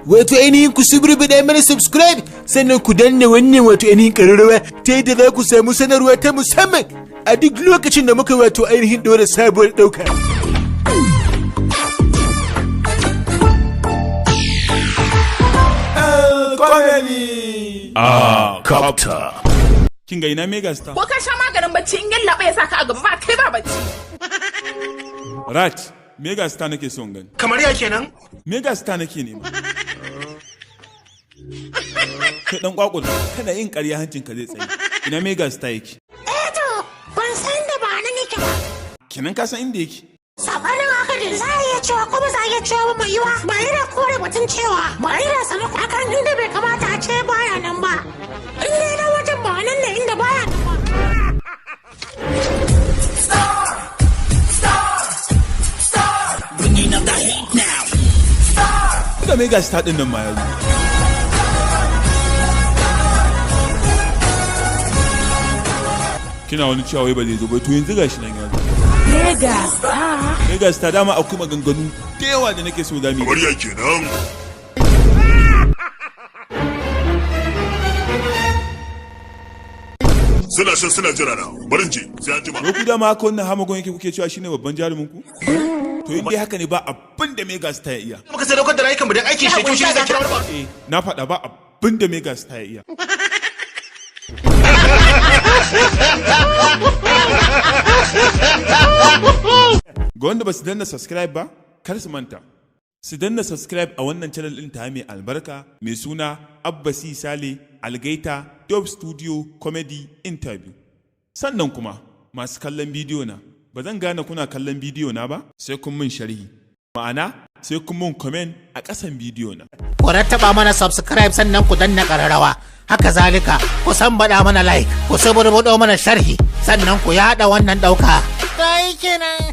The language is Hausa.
Wato ainihin ku suburbuɗa mana subscribe, sannan ku danna wannan wato ainihin ƙararrawa ta yadda za ku samu sanarwa ta musamman a duk lokacin da muka wato ainihin ɗora sabuwar ɗauka. Comedy. Ah, Kapta. Kin ga ina megastar? Ko ka sha maganin bacci, in yallaɓa ya saka a gaba, ba kai ba bacci. Rat, megastar nake son gani. Kamar ya kenan? Megastar nake nema. Kai dan kwakul, kana yin ƙarya hancin ka zai tsaye. Ina megastar yake? Eh to, ban san da ba nan yake ba. Kenan ka san inda yake. Sabanin haka ne za a iya cewa ko ba za a iya cewa ba, mai yiwa ba yana kore batun cewa ba yana sanar akan inda bai kamata a ce baya nan ba. In dai na wajen ba nan ne inda baya nan ba. Ga megastar din nan ma ya zo. Kina wani cewa wai ba zai zo ba, to yanzu gashi nan ya zo. Megastar. Megastar, dama akwai maganganu da yawa da nake so za mu yi. Kamar ya kenan? Suna shan suna jira na. Barin je, sai an jima. Wai ku dama haka wannan hamagon yake kuke cewa shine babban jarumin ku? To in dai haka ne, ba abin da megastar ya iya. Muka sadaukar da rayukan mu don aikin shi, to shi zai kira wani ba. Eh, na faɗa, ba abin da megastar ya iya. Ga wanda ba su danna subscribe ba, kar su manta. Su danna subscribe a wannan channel ɗin ta mai albarka mai suna Abba C Sale Algaita Dub Studio Comedy Interview. Sannan kuma masu kallon bidiyo na, ba zan gane kuna kallon bidiyo na ba sai kun min sharhi. Ma'ana, sai kun mun comment a ƙasan bidiyo na. Ku rattaba mana subscribe, sannan ku danna ƙararrawa. Haka zalika, ku san baɗa mana like, ku suburbuɗo mana sharhi, sannan ku yaɗa wannan ɗauka. Kai kenan.